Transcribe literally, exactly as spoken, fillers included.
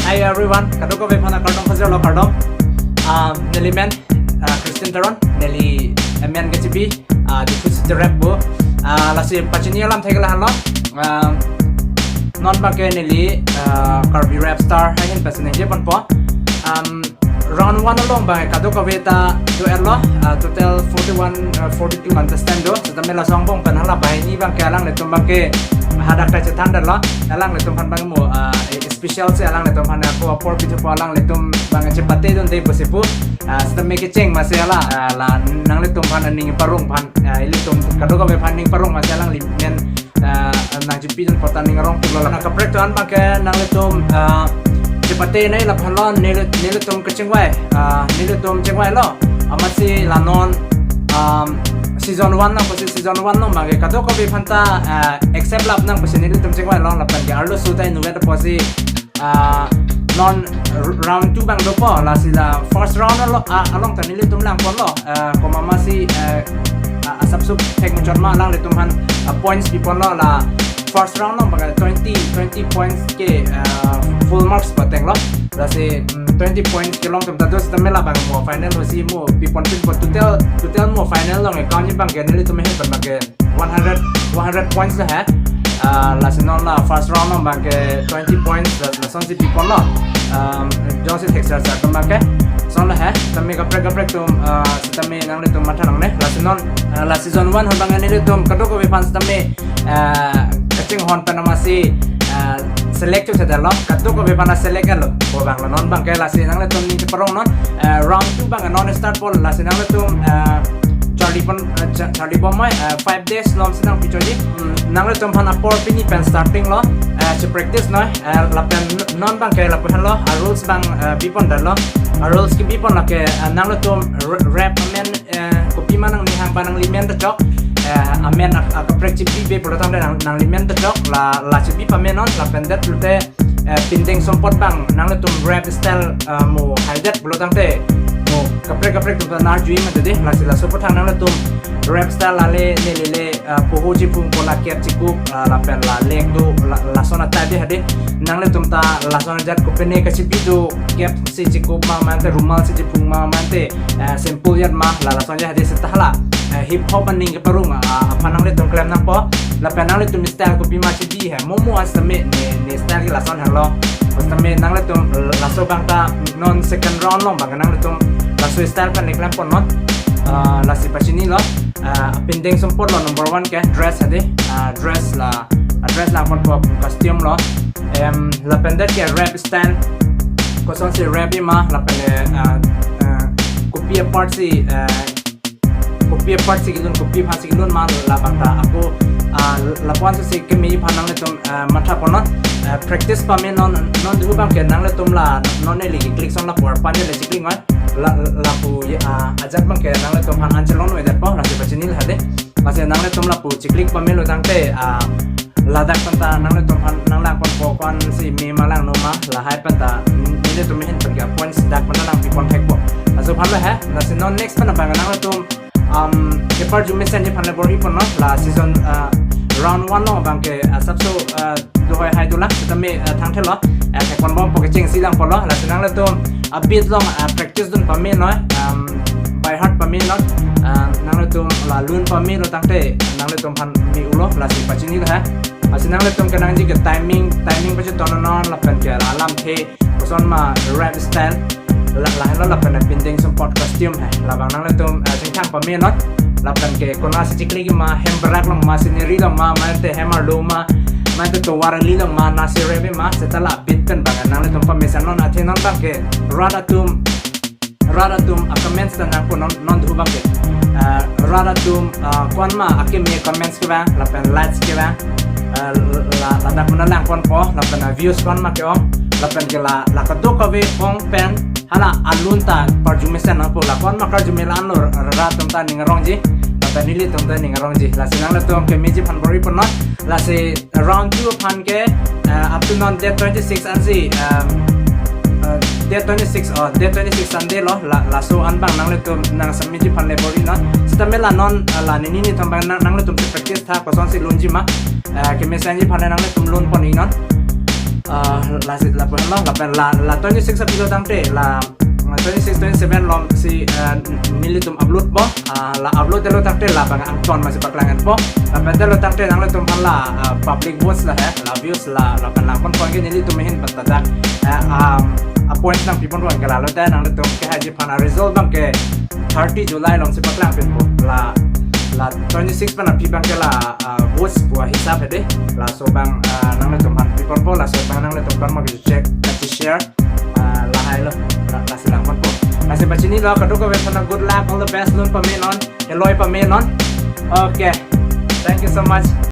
Hi everyone, kadokave aphan kardom, kardom. Ah, neli men, ah, Christian Teron, neli M N K C B, ah, Diphu City Rep bo. Ah, lasi pachini alam thek lahenlo. Ah, non abangke neli, ah, Karbi Rap Star ahin pachini je ponpo. Um, round one along abang kadokave ta do-etlo, ah, total forty-one, ah, forty-two contestant do. Setame laso angbong pen hala banghini abangke alanglitum abangke hadak ta chethan detlo. Alanglitum aphan abang mo, ah, special si alanglitum aphan ako apor pithupo, alanglitum abang chepate dunde pusi pu. Ah, setame kecheng masi hala, ah, la nanglitum aphan aning parong aphan, ah, ilitum kadokave aphan aning parong masi alangli men, ah, nangchepidun apot ta ning arong pulo. La kaprek atum abangke nanglitum, ah, chepate nai lahenlo, neli, nelitum kechengvai, ah, nelitum chengvailo. Amatsi la non, um, season one nang pusi season one along abangke kadokave aphan ta, ah, accept lap nang pusi nelitum chengvailo, lapen ke arloso ta inutvet pusi, ah, non r-, round two abang dopo, lasi la first round along, ah, along ta nelitum langponlo, ah, komat masi, ah, ah, asapso thek muchot ma alanglitum aphan, ah, points piponlo. La first round along abang twenty, twenty points ke, ah, full marks patenglo. Lasi, mm, twenty points kelong atum ta do setame la abang mo final hosi mo pipon pinpo, total, total mo final along account abangke nelitum ahin pen abangke one hundred, one hundred points lo he. Ah, lasi non la first round along abangke twenty points, la, lasonsi piponlo. Um, jongsi thekser ser atum abangke. Lason lo he, setame kaprek kaprek atum, ah, setame nanglitum matha nangne. Lasi non, ah, la season one ahut abang nelitum kadokave aphan setame, ah, kachinghon pen amatsi, ah, select chot sedetlo, kadokave aphan select lo. Ko abanglo non abangke, lasi nanglitum ning cheparong non, ah, round two abang non start pon, lasi nanglitum, ah, charli pon, ah, cha-, charli bom mai, ah, five days along si nangpichotji. Hmm, nanglitum aphan apor pini pen starting lo, ah, che practice noi, ah, lapen non abangke lapu henlo, ah, rules abang, ah, bipon detlo. Ah, rules kebipon lake, ah, nanglitum r-, rap amen, eh, kopima nangning hang pa nangli men ta chok, eh, amen ak-, akaprek chepipe pulo tangte nang, nangli men ta chok, la, la chepi pamenon, lapen det pulote, eh, pindeng sumpot abang nanglitum rap style, eh, mo haidet pulo tangte, mo kaprek kaprek atum ta nar jui mati dei, lasi laso aphuthak nanglitum rap style lale neli le, eh, poho chephungpo, la cap chekup, eh, lapen la lek do, la, lason atai dei hadi, nanglitum ta lason ajat kopine kachepi do, cap si chekup ma mante, rumal si chephung ma mante, eh, simple ajat ma, la lason ajat hadi seta hala, eh, hip hop aning keparong, ah, aphan nanglitum klem nangpo, lapen nanglitum style kopima chepi he, mo mo setame ne, ne style ke lason henlo, setame nanglitum laso abang ta non second round along abang nanglitum laso style pen le klem pon non, ah, lasi pachinilo, ah, pindeng sumpot lo number one ke dress hadi, ah, dress la, ah, dress langponpo costume lo, em, lapen det ke rap style, kosonsi rap-i ma, lapen, eh, ah, ah, kopi apart si, eh, kopi apart si kelun, kopi aphan si kelun ma, labang ta ako, ah, lapu-an si keme aphan nanglitum, ah, matha pon non, ah, practice pame non, non dei abangke nanglitum la, non neli keclick ason lapu arpan le checlick ngai, la, lapu ye, ah, ajat abangke nanglitum aphan an chelong noi detpo, lasi pachinilo hadi. Masi nanglitum lapu checlick pamelo tangte, ah, ladak pen ta nanglitum aphan nanglangponpo, ko-ansi me ma langno ma, lahai pen ta, mm, nelitum ahin pen ke points dak pen ta nangpipon thekpo. Laso aphan lo he, lasi non next pen abang nanglitum, um, keparju mesenji aphan le bor-i pon non, la season, ah, round one along abangke, ah, asapso, ah, dohoi hai dolang, setame, ah, thangthelo, ah, thekpon bompo, kechengsi langpo lo, lasi nanglitum, ah, beat along, ah, practice dun pame noi, um, by heart pame noi, ah, nanglitum la lun pamelo tangte, nanglitum aphan me-ulo, lasi pachinilo he. Lasi nanglitum kenangji ke timing, timing pacheton non, lapen ke la alamthe, koson ma rap style, la, lahenlo lapen pindeng sumpot costume he. Labang nanglitum, eh, chingthang pame non. Lapen ke konatsi checlick ma, hem barak along ma, scenery along ma, mante hem arlo ma, mante tovar ali along ma, nasi rap ma, seta la beat pen abang nanglitum pamesen non, athe non abangke rat atum, rat atum a-comments ta nangpo non, non dei abangke. Eh, rat atum, eh, ko-an ma akeme comments kevang, lapen likes kevang, eh, la, ladak pen langponpo, lapen, eh, views ko-an ma ke-ong, lapen ke la, la kadokave ong pen, hala alun ta parju mesen nangpo, la ko-an ma karju me la-anlo, rat atum ta ning arongji, lapen nelitum ta ning arongji, lasi nanglitum kemeji aphan bor-i pon non, lasi round two aphan ke, eh, up to non date twenty-six ansi, um, eh, date twenty-six, oh, date twenty-six Sunday lo, la, laso an abang nanglitum nangsameji aphan le bor-i non. Setame la non, eh, la nini nithom abang nang, nanglitum si practice tha, kosonsi lunji ma, eh, kemesenji aphan le nanglitum lun pon-i non. Ah, lasi lapu henlo, lapen la, la twenty-six aphi lo tangte, la, la twenty-six, twenty-seven along si, ah, nelitum upload po, ah, la upload lo tangte labang angton masi paklang-et po. Lapen te lo tangte nanglitum aphan la, ah, public votes la he, la views la, lapen la pon pon ke nelitum ahin pen ta dak, eh, um, a points nangpi pon pon ke lalo te nanglitum kehaiji aphan a result abang ke thirty July along si paklang pin po. La, la twenty-six pen aphi abang ke la, ah, votes pu ahisap hedi. Laso abang, ah, nanglitum aphan pi pon po, laso abang nanglitum aphan mo ke check, check, share, ah, lahai lo, la, lasi lang pon po. Lasi pachini lo, kadokave aphan good luck, all the best, non pame non, heloi pame non. Okay, thank you so much.